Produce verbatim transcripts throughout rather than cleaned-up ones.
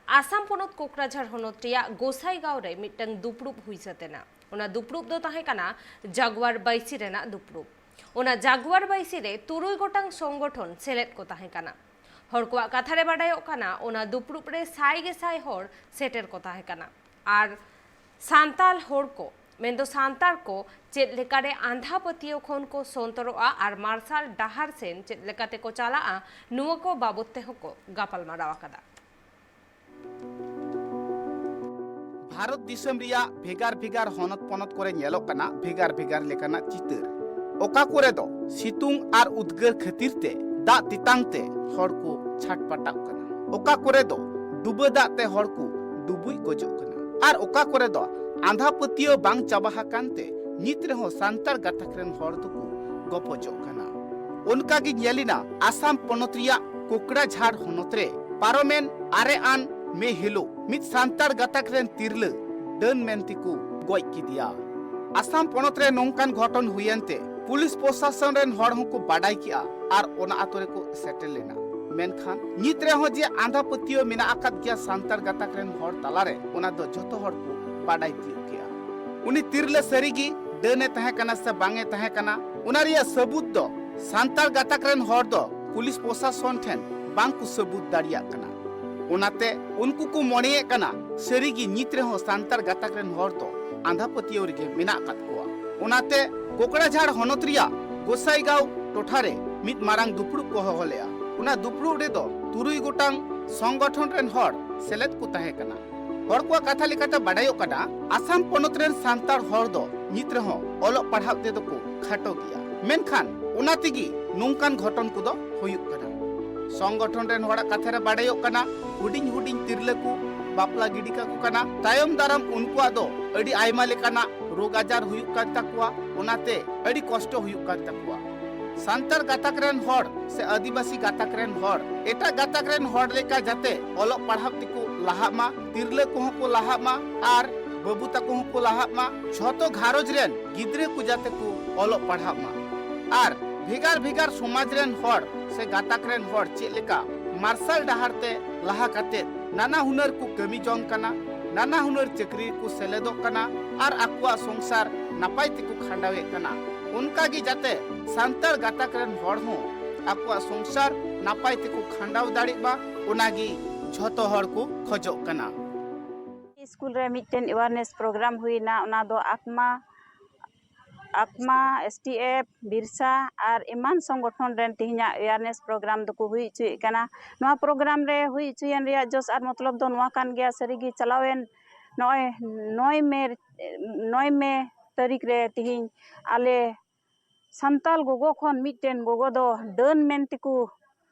ᱟᱥᱟᱢ ᱯᱚᱱᱚᱛ ᱠᱳᱠᱨᱟᱡᱷᱟᱲ ᱦᱚᱱᱚᱛ ᱨᱮᱭᱟᱜ ᱜᱳᱥᱟᱭᱜᱟᱸᱣ ᱨᱮ ᱢᱤᱫᱴᱟᱝ ᱫᱩᱯᱲᱩᱵ ᱦᱩᱭ ᱥᱟᱹᱛ ᱮᱱᱟ᱾ ᱚᱱᱟ ᱫᱩᱯᱲᱩᱵ ᱫᱚ ᱛᱟᱦᱮᱸ ᱠᱟᱱᱟ ᱡᱟᱜᱩᱣᱟᱨ ᱵᱟᱹᱭᱥᱤ ᱨᱮᱱᱟᱜ ᱫᱩᱯᱲᱩᱵ᱾ ᱚᱱᱟ ᱡᱟᱜᱩᱣᱟᱨ ᱵᱟᱹᱭᱥᱤ ᱨᱮ ᱛᱩᱨᱩᱭ ᱜᱚᱴᱟᱝ ᱥᱚᱝᱜᱚᱴᱷᱚᱱ ᱥᱮᱞᱮᱫ ᱠᱚ ᱛᱟᱦᱮᱸ ᱠᱟᱱᱟ᱾ ᱦᱚᱲ ᱠᱚᱣᱟᱜ ᱠᱟᱛᱷᱟ ᱨᱮ ᱵᱟᱰᱟᱭᱚᱜ ᱠᱟᱱᱟ, ᱚᱱᱟ ᱫᱩᱯᱲᱩᱵ ᱨᱮ ᱥᱟᱭ ᱜᱮ ᱥᱟᱭ ᱦᱚᱲ ᱥᱮᱴᱮᱨ ᱠᱚ ᱛᱟᱦᱮᱸ ᱠᱟᱱᱟ᱾ ᱟᱨ ᱥᱟᱱᱛᱟᱞ ᱦᱚᱲ ᱠᱚ, ᱢᱮᱱᱫᱚ ᱥᱟᱱᱛᱟᱲ ᱠᱚ ᱪᱮᱫ ᱞᱮᱠᱟᱨᱮ ᱟᱸᱫᱷᱟ ᱯᱟᱹᱛᱭᱟᱹᱣ ᱠᱷᱚᱱ ᱠᱚ ᱥᱚᱱᱛᱚᱨᱚᱜᱼᱟ ᱟᱨ ᱢᱟᱨᱥᱟᱞ ᱰᱟᱦᱟᱨ ᱥᱮᱱ ᱪᱮᱫ ᱞᱮᱠᱟᱛᱮ ᱠᱚ ᱪᱟᱞᱟᱜᱼᱟ, ᱱᱚᱣᱟ ᱠᱚ ᱵᱟᱵᱚᱛ ᱛᱮᱦᱚᱸ ᱠᱚ ᱜᱟᱯᱟᱞᱢᱟᱨᱟᱣ ᱟᱠᱟᱫᱟ᱾ ᱵᱷᱟᱨᱚᱛ ᱫᱤᱥᱚᱢ ᱨᱮᱭᱟᱜ ᱵᱷᱮᱜᱟᱨ ᱵᱷᱮᱜᱟᱨ ᱦᱚᱱᱚᱛ ᱯᱚᱱᱚᱛ ᱠᱚᱨᱮ ᱧᱮᱞᱚᱜ ᱠᱟᱱᱟ ᱵᱷᱮᱜᱟᱨ ᱵᱷᱮᱜᱟᱨ ᱞᱮᱠᱟᱱᱟᱜ ᱪᱤᱛᱟᱹᱨ᱾ ᱚᱠᱟ ᱠᱚᱨᱮ ᱫᱚ ᱥᱤᱛᱩᱝ ᱟᱨ ᱩᱫᱽᱜᱟᱹᱨ ᱠᱷᱟᱹᱛᱤᱨ ᱛᱮ ᱫᱟᱜ ᱛᱮᱛᱟᱝ ᱛᱮ ᱦᱚᱲ ᱠᱚ ᱪᱷᱟᱴᱯᱟᱴᱟᱜ ᱠᱟᱱᱟ, ᱚᱠᱟ ᱠᱚᱨᱮ ᱫᱚ ᱰᱩᱵᱟᱹ ᱫᱟᱜ ᱛᱮ ᱦᱚᱲ ᱠᱚ ᱰᱩᱵᱩᱡ ᱜᱚᱡᱚᱜ ᱠᱟᱱᱟ, ᱟᱨ ᱚᱠᱟ ᱠᱚᱨᱮ ᱫᱚ ᱟᱸᱫᱷᱟ ᱯᱟᱹᱛᱭᱟᱹᱣ ᱵᱟᱝ ᱪᱟᱵᱟ ᱟᱠᱟᱱ ᱛᱮ ᱱᱤᱛ ᱨᱮᱦᱚᱸ ᱥᱟᱱᱛᱟᱲ ᱜᱟᱛᱟᱠ ᱨᱮᱱ ᱦᱚᱲ ᱫᱚᱠᱚ ᱜᱚᱯᱚᱡᱚᱜ ᱠᱟᱱᱟ᱾ ᱚᱱᱠᱟ ᱜᱮ ᱧᱮᱞ ᱮᱱᱟ ᱟᱥᱟᱢ ᱯᱚᱱᱚᱛ ᱨᱮᱭᱟᱜ ᱠᱳᱠᱲᱟᱡᱷᱟᱲ ᱦᱚᱱᱚᱛ ᱨᱮ ᱯᱟᱨᱚᱢᱮᱱ ᱟᱨᱮ ᱟᱱ ᱢᱮ ᱦᱤᱞᱳᱜ ᱢᱤᱫ ᱥᱟᱱᱛᱟᱲ ᱜᱟᱛᱟᱠ ᱨᱮᱱ ᱛᱤᱨᱞᱟᱹ ᱰᱟᱹᱱ ᱢᱮᱱ ᱛᱮᱠᱚ ᱜᱚᱡ ᱠᱮᱫᱮᱭᱟ᱾ ᱟᱥᱟᱢ ᱯᱚᱱᱚᱛ ᱨᱮ ᱱᱚᱝᱠᱟᱱ ᱜᱷᱚᱴᱚᱱ ᱦᱩᱭᱮᱱ ᱛᱮ ᱯᱩᱞᱤᱥ ᱯᱨᱚᱥᱟᱥᱚᱱ ᱨᱮᱱ ᱦᱚᱲ ᱦᱚᱸᱠᱚ ᱵᱟᱰᱟᱭ ᱠᱮᱜᱼᱟ ᱟᱨ ᱚᱱᱟ ᱟᱛᱳ ᱨᱮᱠᱚ ᱥᱮᱴᱮᱨ ᱞᱮᱱᱟ᱾ ᱢᱮᱱᱠᱷᱟᱱ ᱱᱤᱛ ᱨᱮᱦᱚᱸ ᱡᱮ ᱟᱸᱫᱷᱟ ᱯᱟᱹᱛᱭᱟᱹᱣ ᱢᱮᱱᱟᱜ ᱟᱠᱟᱫ ᱜᱮᱭᱟ ᱥᱟᱱᱛᱟᱲ ᱜᱟᱛᱟᱠ ᱨᱮᱱ ᱦᱚᱲ ᱛᱟᱞᱟᱨᱮ, ᱚᱱᱟ ᱫᱚ ᱡᱷᱚᱛᱚ ᱦᱚᱲ ᱠᱚ ᱵᱟᱰᱟᱭ ᱛᱤᱭᱳᱜ ᱠᱮᱜᱼᱟ᱾ ᱩᱱᱤ ᱛᱤᱨᱞᱟᱹ ᱥᱟᱹᱨᱤᱜᱮ ᱰᱟᱹᱱ ᱮ ᱛᱟᱦᱮᱸ ᱠᱟᱱᱟ ᱥᱮ ᱵᱟᱝ ᱮ ᱛᱟᱦᱮᱸ ᱠᱟᱱᱟ, ᱚᱱᱟ ᱨᱮᱭᱟᱜ ᱥᱟᱹᱵᱩᱛ ᱫᱚ ᱥᱟᱱᱛᱟᱲ ᱜᱟᱛᱟᱠ ᱨᱮᱱ ᱦᱚᱲ ᱫᱚ ᱯᱩᱞᱤᱥ ᱯᱨᱚᱥᱟᱥᱚᱱ ᱴᱷᱮᱱ ᱵᱟᱝ ᱠᱚ ᱥᱟᱹᱵᱩᱛ ᱫᱟᱲᱮᱭᱟᱜ ᱠᱟᱱᱟ᱾ ᱚᱱᱟᱛᱮ ᱩᱱᱠᱩ ᱠᱚ ᱢᱚᱱᱮᱭᱮᱫ ᱠᱟᱱᱟ ᱥᱟᱹᱨᱤᱜᱮ ᱱᱤᱛ ᱨᱮᱦᱚᱸ ᱥᱟᱱᱛᱟᱲ ᱜᱟᱛᱟᱠ ᱨᱮᱱ ᱦᱚᱲ ᱫᱚ ᱟᱸᱫᱷᱟ ᱯᱟᱹᱛᱭᱟᱹᱣ ᱨᱮᱜᱮ ᱢᱮᱱᱟᱜ ᱟᱠᱟᱫ ᱠᱚᱣᱟ᱾ ᱚᱱᱟᱛᱮ ᱠᱳᱠᱲᱟᱡᱷᱟᱲ ᱦᱚᱱᱚᱛ ᱨᱮᱭᱟᱜ ᱜᱳᱥᱟᱭᱜᱟᱸᱣ ᱴᱚᱴᱷᱟ ᱨᱮ ᱢᱤᱫ ᱢᱟᱨᱟᱝ ᱫᱩᱯᱲᱩᱵ ᱠᱚ ᱦᱚᱦᱚ ᱞᱮᱫᱼᱟ᱾ ᱚᱱᱟ ᱫᱩᱯᱲᱩᱵ ᱨᱮᱫᱚ ᱛᱩᱨᱩᱭ ᱜᱚᱴᱟᱝ ᱥᱚᱝᱜᱚᱴᱷᱚᱱ ᱨᱮᱱ ᱦᱚᱲ ᱥᱮᱞᱮᱫ ᱠᱚ ᱛᱟᱦᱮᱸ ᱠᱟᱱᱟ᱾ ᱦᱚᱲ ᱠᱚᱣᱟᱜ ᱠᱟᱛᱷᱟ ᱞᱮᱠᱟᱛᱮ ᱵᱟᱰᱟᱭᱚᱜ ᱠᱟᱱᱟ, ᱟᱥᱟᱢ ᱯᱚᱱᱚᱛ ᱨᱮᱱ ᱥᱟᱱᱛᱟᱲ ᱦᱚᱲ ᱫᱚ ᱱᱤᱛ ᱨᱮᱦᱚᱸ ᱚᱞᱚᱜ ᱯᱟᱲᱦᱟᱜ ᱛᱮᱫᱚ ᱠᱚ ᱠᱷᱟᱴᱚ ᱜᱮᱭᱟ᱾ ᱢᱮᱱᱠᱷᱟᱱ ᱚᱱᱟ ᱛᱮᱜᱮ ᱱᱚᱝᱠᱟᱱ ᱜᱷᱚᱴᱚᱱ ᱠᱚᱫᱚ ᱦᱩᱭᱩᱜ ᱠᱟᱱᱟ᱾ ᱥᱚᱝᱜᱚᱴᱷᱚᱱ ᱨᱮᱱ ᱦᱚᱲᱟᱜ ᱠᱟᱛᱷᱟ ᱨᱮ ᱵᱟᱰᱟᱭᱚᱜ ᱠᱟᱱᱟ, ᱦᱩᱰᱤᱧ ᱦᱩᱰᱤᱧ ᱛᱤᱨᱞᱟᱹ ᱠᱚ ᱵᱟᱯᱞᱟ ᱜᱤᱰᱤ ᱠᱟᱠᱚ ᱠᱟᱱᱟ᱾ ᱛᱟᱭᱚᱢ ᱫᱟᱨᱟᱢ ᱩᱱᱠᱩᱣᱟᱜ ᱫᱚ ᱟᱹᱰᱤ ᱟᱭᱢᱟ ᱞᱮᱠᱟᱱᱟᱜ ᱨᱳᱜᱽ ᱟᱡᱟᱨ ᱦᱩᱭᱩᱜ ᱠᱟᱱ ᱛᱟᱠᱚᱣᱟ, ᱚᱱᱟᱛᱮ ᱟᱹᱰᱤ ᱠᱚᱥᱴᱚ ᱦᱩᱭᱩᱜ ᱠᱟᱱ ᱛᱟᱠᱚᱣᱟ᱾ ᱥᱟᱱᱛᱟᱲ ᱜᱟᱛᱟᱠ ᱨᱮᱱ ᱦᱚᱲ ᱥᱮ ᱟᱹᱫᱤᱵᱟᱹᱥᱤ ᱜᱟᱛᱟᱠ ᱨᱮᱱ ᱦᱚᱲ ᱮᱴᱟᱜ ᱜᱟᱛᱟᱠ ᱨᱮᱱ ᱦᱚᱲ ᱞᱮᱠᱟ ᱡᱟᱛᱮ ᱚᱞᱚᱜ ᱯᱟᱲᱦᱟᱜ ᱛᱮᱠᱚ ᱞᱟᱦᱟᱜ ᱢᱟ, ᱛᱤᱨᱞᱟᱹ ᱠᱚᱦᱚᱸ ᱠᱚ ᱞᱟᱦᱟᱜ ᱢᱟ ᱟᱨ ᱵᱟᱹᱵᱩ ᱛᱟᱠᱚ ᱦᱚᱸᱠᱚ ᱞᱟᱦᱟᱜ ᱢᱟ᱾ ᱡᱷᱚᱛᱚ ᱜᱷᱟᱨᱚᱸᱡᱽ ᱨᱮᱱ ᱜᱤᱫᱽᱨᱟᱹ ᱠᱚ ᱡᱟᱛᱮ ᱠᱚ ᱚᱞᱚᱜ ᱯᱟᱲᱦᱟᱜ ᱢᱟ᱾ ᱟᱨ ᱵᱷᱮᱜᱟᱨ ᱵᱷᱮᱜᱟᱨ ᱥᱚᱢᱟᱡᱽ ᱨᱮᱱ ᱦᱚᱲ ᱥᱮ ᱜᱟᱛᱟᱠ ᱨᱮᱱ ᱦᱚᱲ ᱪᱮᱫ ᱞᱮᱠᱟ ᱢᱟᱨᱥᱟᱞ ᱰᱟᱦᱟᱨ ᱛᱮ ᱞᱟᱦᱟ ᱠᱟᱛᱮ ᱱᱟᱱᱟ ᱦᱩᱱᱟᱹᱨ ᱠᱚ ᱠᱟᱹᱢᱤ ᱡᱚᱝ ᱠᱟᱱᱟ, ᱱᱟᱱᱟ ᱦᱩᱱᱟᱹᱨ ᱪᱟᱹᱠᱨᱤ ᱨᱮᱠᱚ ᱥᱮᱞᱮᱫᱚᱜ ᱠᱟᱱᱟ ᱟᱨ ᱟᱠᱚᱣᱟᱜ ᱥᱚᱝᱥᱟᱨ ᱱᱟᱯᱟᱭ ᱛᱮᱠᱚ ᱠᱷᱟᱸᱰᱟᱣᱮᱫ ᱠᱟᱱᱟ᱾ ᱚᱱᱠᱟ ᱜᱮ ᱡᱟᱛᱮ ᱥᱟᱱᱛᱟᱲ ᱜᱟᱛᱟᱠ ᱨᱮᱱ ᱦᱚᱲ ᱦᱚᱸ ᱟᱠᱚᱣᱟᱜ ᱥᱚᱝᱥᱟᱨ ᱱᱟᱯᱟᱭ ᱛᱮᱠᱚ ᱠᱷᱟᱸᱰᱟᱣ ᱫᱟᱲᱮᱜ ᱢᱟ, ᱚᱱᱟ ᱜᱮ ᱡᱷᱚᱛᱚ ᱦᱚᱲ ᱠᱚ ᱠᱷᱚᱡᱚᱜ ᱠᱟᱱᱟ᱾ ᱥᱠᱩᱞ ᱨᱮ ᱢᱤᱫᱴᱮᱱ awareness program ᱦᱩᱭᱱᱟ, ᱚᱱᱟ ᱫᱚ ᱟᱠᱢᱟ, ᱟᱠᱢᱟ, S T F, ᱵᱤᱨᱥᱟ ᱟᱨ ᱮᱢᱟᱱ ᱥᱚᱝᱜᱚᱴᱷᱚᱱ ᱨᱮᱱ ᱛᱮᱦᱮᱧᱟᱜ awareness program ᱫᱚᱠᱚ ᱦᱩᱭ ᱦᱚᱪᱚᱭᱮᱫ ᱠᱟᱱᱟ᱾ ᱱᱚᱣᱟ program ᱨᱮ ᱦᱩᱭ ᱦᱚᱪᱚᱭᱮᱱ ᱨᱮᱭᱟᱜ ᱡᱚᱥ ᱟᱨ ᱢᱚᱛᱞᱚᱵ ᱫᱚ ᱱᱚᱣᱟ ᱠᱟᱱ ᱜᱮᱭᱟ, ᱥᱟᱹᱨᱤᱜᱮ ᱪᱟᱞᱟᱣᱮᱱ ᱱᱚᱜᱼᱚᱭ ᱱᱚᱭ ᱢᱮ, ᱱᱚᱭ ᱢᱮ ᱛᱟᱹᱨᱤᱠᱷ ᱨᱮ ᱛᱮᱦᱮᱧ ᱟᱞᱮ ᱥᱟᱱᱛᱟᱞ ᱜᱚᱜᱚ ᱠᱷᱚᱱ ᱢᱤᱫᱴᱮᱱ ᱜᱚᱜᱚ ᱫᱚ ᱰᱟᱹᱱ ᱢᱮᱱ ᱛᱮᱠᱚ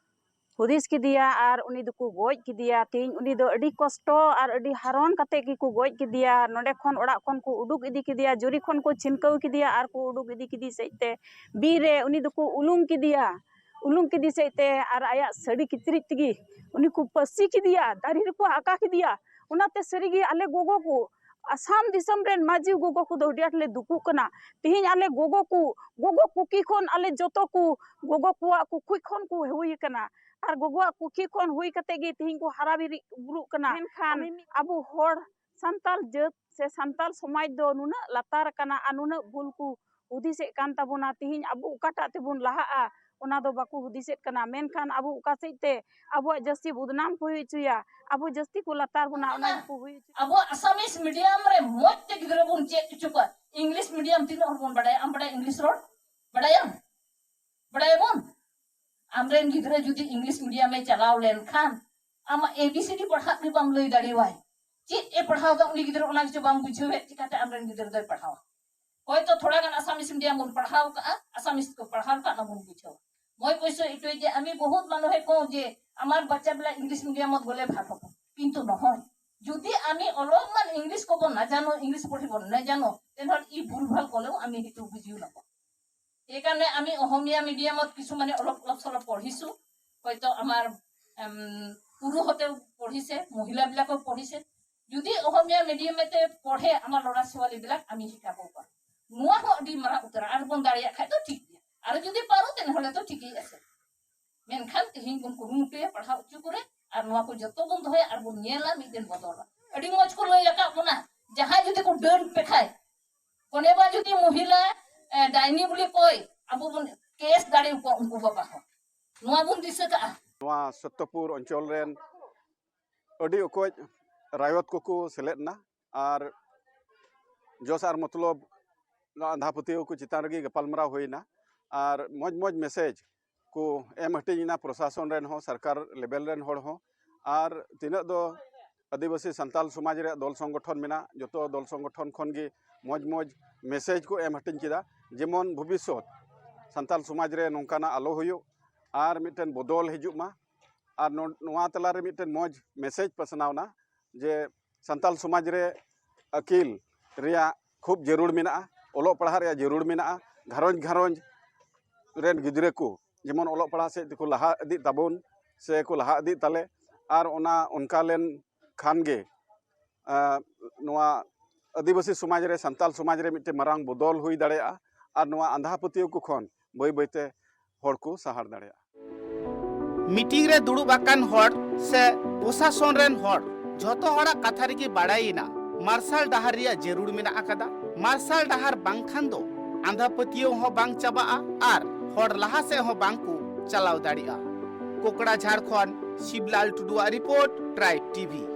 ᱦᱩᱫᱤᱥ ᱠᱮᱫᱮᱭᱟ ᱟᱨ ᱩᱱᱤ ᱫᱚᱠᱚ ᱜᱚᱡ ᱠᱮᱫᱮᱭᱟ᱾ ᱛᱮᱦᱮᱧ ᱩᱱᱤ ᱫᱚ ᱟᱹᱰᱤ ᱠᱚᱥᱴᱚ ᱟᱨ ᱟᱹᱰᱤ ᱦᱟᱨᱚᱱ ᱠᱟᱛᱮ ᱜᱮᱠᱚ ᱜᱚᱡ ᱠᱮᱫᱮᱭᱟ᱾ ᱱᱚᱰᱮ ᱠᱷᱚᱱ, ᱚᱲᱟᱜ ᱠᱷᱚᱱ ᱠᱚ ᱩᱰᱩᱠ ᱤᱫᱤ ᱠᱮᱫᱮᱭᱟ, ᱡᱩᱨᱤ ᱠᱷᱚᱱ ᱠᱚ ᱪᱷᱤᱱᱠᱟᱹᱣ ᱠᱮᱫᱮᱭᱟ ᱟᱨ ᱠᱚ ᱩᱰᱩᱠ ᱤᱫᱤ ᱠᱮᱫᱮ ᱥᱮᱫ ᱛᱮ ᱵᱤᱨ ᱨᱮ ᱩᱱᱤ ᱫᱚᱠᱚ ᱩᱞᱩᱝ ᱠᱮᱫᱮᱭᱟ᱾ ᱩᱞᱩᱝ ᱠᱮᱫᱮ ᱥᱮᱫ ᱛᱮ ᱟᱨ ᱟᱭᱟᱜ ᱥᱟᱹᱲᱤ ᱠᱤᱪᱨᱤᱡ ᱛᱮᱜᱮ ᱩᱱᱤ ᱠᱚ ᱯᱟᱹᱥᱤ ᱠᱮᱫᱮᱭᱟ, ᱫᱟᱨᱮ ᱨᱮᱠᱚ ᱟᱠᱟ ᱠᱮᱫᱮᱭᱟ᱾ ᱚᱱᱟᱛᱮ ᱥᱟᱹᱨᱤᱜᱮ ᱟᱞᱮ ᱜᱚᱜᱚ ᱠᱚ, ᱟᱥᱟᱢ ᱫᱤᱥᱚᱢ ᱨᱮᱱ ᱢᱟᱹᱡᱷᱤ ᱜᱚᱜᱚ ᱠᱚᱫᱚ ᱟᱹᱰᱤ ᱟᱸᱴ ᱞᱮ ᱫᱩᱠᱩᱜ ᱠᱟᱱᱟ᱾ ᱛᱮᱦᱮᱧ ᱟᱞᱮ ᱜᱚᱜᱚ ᱠᱚ, ᱜᱚᱜᱚ ᱠᱩᱠᱤ ᱠᱷᱚᱱ ᱟᱞᱮ ᱡᱚᱛᱚ ᱠᱚ ᱜᱚᱜᱚ ᱠᱚᱣᱟᱜ ᱠᱩᱠᱷᱩᱡ ᱠᱷᱚᱱ ᱠᱚ ᱦᱩᱭ ᱟᱠᱟᱱᱟ᱾ ᱟᱨ ᱜᱚᱜᱚᱣᱟᱜ ᱠᱩᱠᱷᱤ ᱠᱷᱚᱱ ᱦᱩᱭ ᱠᱟᱛᱮ ᱜᱮ ᱛᱮᱦᱮᱧ ᱠᱚ ᱦᱟᱨᱟ ᱵᱤᱨᱤ ᱵᱩᱨᱩᱜ ᱠᱟᱱᱟ᱾ ᱢᱮᱱᱠᱷᱟᱱ ᱟᱵᱚ ᱦᱚᱲ ᱥᱟᱱᱛᱟᱞ ᱡᱟᱹᱛ ᱥᱮ ᱥᱟᱱᱛᱟᱞ ᱥᱚᱢᱟᱡᱽ ᱫᱚ ᱱᱩᱱᱟᱹᱜ ᱞᱟᱛᱟᱨ ᱟᱠᱟᱱᱟ ᱟᱨ ᱱᱩᱱᱟᱹᱜ ᱵᱷᱩᱞ ᱠᱚ ᱦᱩᱫᱤᱥᱮᱫ ᱠᱟᱱ ᱛᱟᱵᱚᱱᱟ᱾ ᱛᱮᱦᱮᱧ ᱟᱵᱚ ᱚᱠᱟᱴᱟᱜ ᱛᱮᱵᱚᱱ ᱞᱟᱦᱟᱜᱼᱟ, ᱚᱱᱟ ᱫᱚ ᱵᱟᱠᱚ ᱦᱩᱫᱤᱥᱮᱫ ᱠᱟᱱᱟ᱾ ᱢᱮᱱᱠᱷᱟᱱ ᱟᱵᱚ ᱚᱠᱟ ᱥᱮᱫ ᱛᱮ ᱟᱵᱚᱣᱟᱜ ᱡᱟᱹᱥᱛᱤ ᱵᱚᱫᱱᱟᱢ ᱠᱚ ᱦᱩᱭ ᱦᱚᱪᱚᱭᱟ, ᱟᱵᱚ ᱡᱟᱹᱥᱛᱤ ᱠᱚ ᱞᱟᱛᱟᱨ ᱵᱚᱱᱟ, ᱚᱱᱟ ᱜᱮᱠᱚ ᱦᱩᱭ ᱦᱚᱪᱚᱭᱟ᱾ ᱟᱵᱚᱣᱟᱜ ᱟᱥᱟᱢᱤᱥ ᱢᱤᱰᱤᱭᱟᱢ ᱨᱮ ᱢᱚᱡᱽ ᱛᱮ ᱜᱤᱫᱽᱨᱟᱹ ᱵᱚᱱ ᱪᱮᱫ ᱦᱚᱪᱚ ᱠᱚᱣᱟ᱾ ᱤᱝᱞᱤᱥ ᱢᱤᱰᱤᱭᱟᱢ ᱛᱤᱱᱟᱹᱜ ᱦᱚᱲ ᱵᱚᱱ ᱵᱟᱰᱟᱭᱟ? ᱟᱢ ᱵᱟᱰᱟᱭᱟ ᱤᱝᱞᱤᱥ ᱨᱚᱲ? ᱵᱟᱰᱟᱭᱟᱢ? ᱵᱟᱰᱟᱭᱟᱵᱚᱱ? ᱟᱢᱨᱮᱱ ᱜᱤᱫᱽᱨᱟᱹ ᱡᱩᱫᱤ ᱤᱝᱞᱤᱥ ᱢᱤᱰᱤᱭᱟᱢ ᱮ ᱪᱟᱞᱟᱣ ᱞᱮᱱᱠᱷᱟᱱ, ᱟᱢᱟᱜ A B C D ᱯᱟᱲᱦᱟᱜ ᱜᱮ ᱵᱟᱢ ᱞᱟᱹᱭ ᱫᱟᱲᱮᱣᱟᱭ᱾ ᱪᱮᱫ ᱮ ᱯᱟᱲᱦᱟᱣ ᱫᱟ ᱩᱱᱤ ᱜᱤᱫᱽᱨᱟᱹ, ᱚᱱᱟ ᱜᱮᱪᱚ ᱵᱟᱝ ᱵᱩᱡᱷᱟᱹᱣᱮᱫ, ᱪᱤᱠᱟᱹᱛᱮ ᱟᱢᱨᱮᱱ ᱜᱤᱫᱽᱨᱟᱹ ᱫᱚᱭ ᱯᱟᱲᱦᱟᱣᱟ? ᱦᱚᱭᱛᱚ ᱛᱷᱚᱲᱟ ᱜᱟᱱ ᱟᱥᱟᱢᱤᱥ ᱢᱤᱰᱤᱭᱟᱢ ᱵᱚᱱ ᱯᱟᱲᱦᱟᱣ ᱠᱟᱜᱼᱟ, ᱟᱥᱟᱢᱤᱥ ᱠᱚ ᱯᱟᱲᱦᱟᱣ ᱞᱮᱠᱷᱟᱱ ᱚᱱᱟ ᱵᱚᱱ ᱵᱩᱡᱷᱟᱹᱣᱟ᱾ মই কৈছো এইটোৱে যে আমি বহুত মানুহে কওঁ যে আমাৰ বাচ্চাবিলাক ইংলিছ মিডিয়ামত গ'লে ভাল হ'ব, কিন্তু নহয়। যদি আমি অলপমান ইংলিছ ক'ব নাজানো, ইংলিছ পঢ়িব নাজানো, তেনেহ'লে ই ভুল ভাল ক'লেও আমি সেইটো বুজিও নাপাওঁ। সেইকাৰণে আমি অসমীয়া মিডিয়ামত কিছুমানে অলপ অলপ চলপ পঢ়িছো, হয়তো আমাৰ উম, পুৰুষতেও পঢ়িছে, মহিলাবিলাকেও পঢ়িছে। যদি অসমীয়া মিডিয়ামতে পঢ়ে আমাৰ ল'ৰা ছোৱালীবিলাক, আমি শিকাব পাৰোঁ। ᱱᱚᱣᱟ ᱦᱚᱸ ᱟᱹᱰᱤ ᱢᱟᱨᱟᱝ ᱩᱛᱟᱹᱨᱟ᱾ ᱟᱨ ᱵᱚᱱ ᱫᱟᱲᱮᱭᱟᱜ ᱠᱷᱟᱡ ᱫᱚ ᱴᱷᱤᱠ ᱜᱮᱭᱟ, ᱟᱨ ᱡᱩᱫᱤ ᱯᱟᱨᱚ ᱛᱮ ᱱᱚᱰᱮ ᱫᱚ ᱴᱷᱤᱠ ᱜᱮ ᱟᱥᱮ᱾ ᱢᱮᱱᱠᱷᱟᱱ ᱛᱮᱦᱮᱧ ᱵᱚᱱ ᱠᱩᱨᱩᱢᱩᱴᱩᱭᱟ ᱯᱟᱲᱦᱟᱣ ᱦᱚᱪᱚ ᱠᱚᱨᱮ᱾ ᱟᱨ ᱱᱚᱣᱟ ᱠᱚ ᱡᱚᱛᱚ ᱵᱚᱱ ᱫᱚᱦᱚᱭᱟ ᱟᱨ ᱵᱚᱱ ᱧᱮᱞᱟ ᱢᱤᱫ ᱫᱤᱱ ᱵᱚᱫᱚᱞᱟ᱾ ᱟᱹᱰᱤ ᱢᱚᱡᱽ ᱠᱚ ᱞᱟᱹᱭ ᱟᱠᱟᱫ ᱵᱚᱱᱟ, ᱡᱟᱦᱟᱸᱭ ᱡᱩᱫᱤ ᱠᱚ ᱰᱟᱹᱱ ᱯᱮ ᱠᱷᱟᱡ, ᱠᱚᱱᱮ ᱵᱟ ᱡᱩᱫᱤ ᱢᱚᱦᱤᱞᱟ, ᱮ, ᱰᱟᱭᱱᱤ ᱵᱚᱞᱮ ᱠᱚᱭ, ᱟᱵᱚ ᱵᱚᱱ ᱠᱮᱥ ᱫᱟᱲᱮ ᱟᱠᱚᱣᱟ ᱩᱱᱠᱩ ᱵᱟᱵᱟ ᱦᱚᱸ᱾ ᱱᱚᱣᱟ ᱵᱚᱱ ᱫᱤᱥᱟᱹ ᱠᱟᱜᱼᱟ᱾ ᱱᱚᱣᱟ ᱥᱚᱛᱛᱚᱯᱩᱨ ᱚᱧᱪᱚᱞ ᱨᱮᱱ ᱟᱹᱰᱤ ᱚᱠᱚᱡ ᱨᱟᱭᱚᱛ ᱠᱚᱠᱚ ᱥᱮᱞᱮᱫ ᱮᱱᱟ ᱟᱨ ᱡᱚᱥ ᱟᱨ ᱢᱚᱛᱞᱚᱵ ᱟᱸᱫᱷᱟ ᱯᱟᱹᱛᱭᱟᱹᱣ ᱠᱚ ᱪᱮᱛᱟᱱ ᱨᱮᱜᱮ ᱜᱟᱯᱟᱞᱢᱟᱨᱟᱣ ᱦᱩᱭᱱᱟ᱾ ᱟᱨ ᱢᱚᱡᱽ ᱢᱚᱡᱽ ᱢᱮᱥᱮᱡᱽ ᱠᱚ ᱮᱢ ᱦᱟᱹᱴᱤᱧ ᱮᱱᱟ, ᱯᱨᱚᱥᱟᱥᱚᱱ ᱨᱮᱱ ᱦᱚᱸ, ᱥᱚᱨᱠᱟᱨ ᱞᱮᱵᱮᱞ ᱨᱮᱱ ᱦᱚᱲ ᱦᱚᱸ, ᱟᱨ ᱛᱤᱱᱟᱹᱜ ᱫᱚ ᱟᱹᱫᱤᱵᱟᱹᱥᱤ ᱥᱟᱱᱛᱟᱞ ᱥᱚᱢᱟᱡᱽ ᱨᱮᱭᱟᱜ ᱫᱚᱞ ᱥᱚᱝᱜᱚᱴᱷᱚᱱ ᱢᱮᱱᱟᱜ, ᱡᱚᱛᱚ ᱫᱚᱞ ᱥᱚᱝᱜᱚᱴᱷᱚᱱ ᱠᱷᱚᱱ ᱜᱮ ᱢᱚᱡᱽ ᱢᱚᱡᱽ ᱢᱮᱥᱮᱡᱽ ᱠᱚ ᱮᱢ ᱦᱟᱹᱴᱤᱧ ᱠᱮᱫᱟ, ᱡᱮᱢᱚᱱ ᱵᱷᱚᱵᱤᱥᱥᱚᱛ ᱥᱟᱱᱛᱟᱞ ᱥᱚᱢᱟᱡᱽ ᱨᱮ ᱱᱚᱝᱠᱟᱱᱟᱜ ᱟᱞᱚ ᱦᱩᱭᱩᱜ ᱟᱨ ᱢᱤᱫᱴᱮᱱ ᱵᱚᱫᱚᱞ ᱦᱤᱡᱩᱜ ᱢᱟ᱾ ᱟᱨ ᱱᱚ-, ᱱᱚᱣᱟ ᱛᱟᱞᱟᱨᱮ ᱢᱤᱫᱴᱮᱱ ᱢᱚᱡᱽ ᱢᱮᱥᱮᱡᱽ ᱯᱟᱥᱱᱟᱣ ᱮᱱᱟ ᱡᱮ ᱥᱟᱱᱛᱟᱞ ᱥᱚᱢᱟᱡᱽ ᱨᱮ ᱟᱹᱠᱤᱞ ᱨᱮᱭᱟᱜ ᱠᱷᱩᱵ ᱡᱟᱹᱨᱩᱲ ᱢᱮᱱᱟᱜᱼᱟ, ᱚᱞᱚᱜ ᱯᱟᱲᱦᱟᱜ ᱨᱮᱭᱟᱜ ᱡᱟᱹᱨᱩᱲ ᱢᱮᱱᱟᱜᱼᱟ᱾ ᱜᱷᱟᱨᱚᱸᱡᱽ ᱜᱷᱟᱨᱚᱸᱡᱽ ᱨᱮᱱ ᱜᱤᱫᱽᱨᱟᱹ ᱠᱚ ᱡᱮᱢᱚᱱ ᱚᱞᱚᱜ ᱯᱟᱲᱦᱟᱜ ᱥᱮᱫ ᱛᱮᱠᱚ ᱞᱟᱦᱟ ᱤᱫᱤᱜ ᱛᱟᱵᱚᱱ, ᱥᱮ ᱠᱚ ᱞᱟᱦᱟ ᱤᱫᱤᱜ ᱛᱟᱞᱮ᱾ ᱟᱨ ᱚᱱᱟ ᱚᱱᱠᱟ ᱞᱮᱱ ᱠᱷᱟᱱ ᱜᱮ, ᱟᱸ, ᱱᱚᱣᱟ ᱟᱹᱫᱤᱵᱟᱹᱥᱤ ᱥᱚᱢᱟᱡᱽ ᱨᱮ, ᱥᱟᱱᱛᱟᱞ ᱥᱚᱢᱟᱡᱽ ᱨᱮ ᱢᱤᱫᱴᱮᱱ ᱢᱟᱨᱟᱝ ᱵᱚᱫᱚᱞ ᱦᱩᱭ ᱫᱟᱲᱮᱭᱟᱜᱼᱟ᱾ ᱟᱨ ᱱᱚᱣᱟ ᱟᱸᱫᱷᱟ ᱯᱟᱹᱛᱭᱟᱹᱣ ᱠᱚ ᱠᱷᱚᱱ ᱵᱟᱹᱭ ᱵᱟᱹᱭᱛᱮ ᱦᱚᱲ ᱠᱚ ᱥᱟᱦᱟᱲ ᱫᱟᱲᱮᱭᱟᱜᱼᱟ᱾ ᱢᱤᱴᱤᱝ ᱨᱮ ᱫᱩᱲᱩᱵ ᱟᱠᱟᱱ ᱦᱚᱲ ᱥᱮ ᱯᱨᱚᱥᱟᱥᱚᱱ ᱨᱮᱱ ᱦᱚᱲ ᱡᱷᱚᱛᱚ ᱦᱚᱲᱟᱜ ᱠᱟᱛᱷᱟ ᱨᱮᱜᱮ ᱵᱟᱲᱟᱭᱮᱱᱟ ᱢᱟᱨᱥᱟᱞ ᱰᱟᱦᱟᱨ ᱨᱮᱭᱟᱜ ᱡᱟᱹᱨᱩᱲ ᱢᱮᱱᱟᱜ ᱟᱠᱟᱫᱟ᱾ ᱢᱟᱨᱥᱟᱞ ᱰᱟᱦᱟᱨ ᱵᱟᱝᱠᱷᱟᱱ ᱫᱚ ᱟᱸᱫᱷᱟ ᱯᱟᱹᱛᱭᱟᱹᱣ ᱦᱚᱸ ᱵᱟᱝ ᱪᱟᱵᱟᱜᱼᱟ ᱟᱨ ᱦᱚᱲ ᱞᱟᱦᱟ ᱥᱮᱫ ᱦᱚᱸ ᱵᱟᱝ ᱠᱚ ᱪᱟᱞᱟᱣ ᱫᱟᱲᱮᱭᱟᱜᱼᱟ᱾ ᱠᱳᱠᱲᱟᱡᱷᱟᱲ ᱠᱷᱚᱱ ᱥᱤᱵᱞᱟᱞ ᱴᱩᱰᱩᱣᱟᱜ ᱨᱤᱯᱳᱨᱴ, ᱴᱨᱟᱭᱤᱵᱽ ᱴᱤᱵᱷᱤ᱾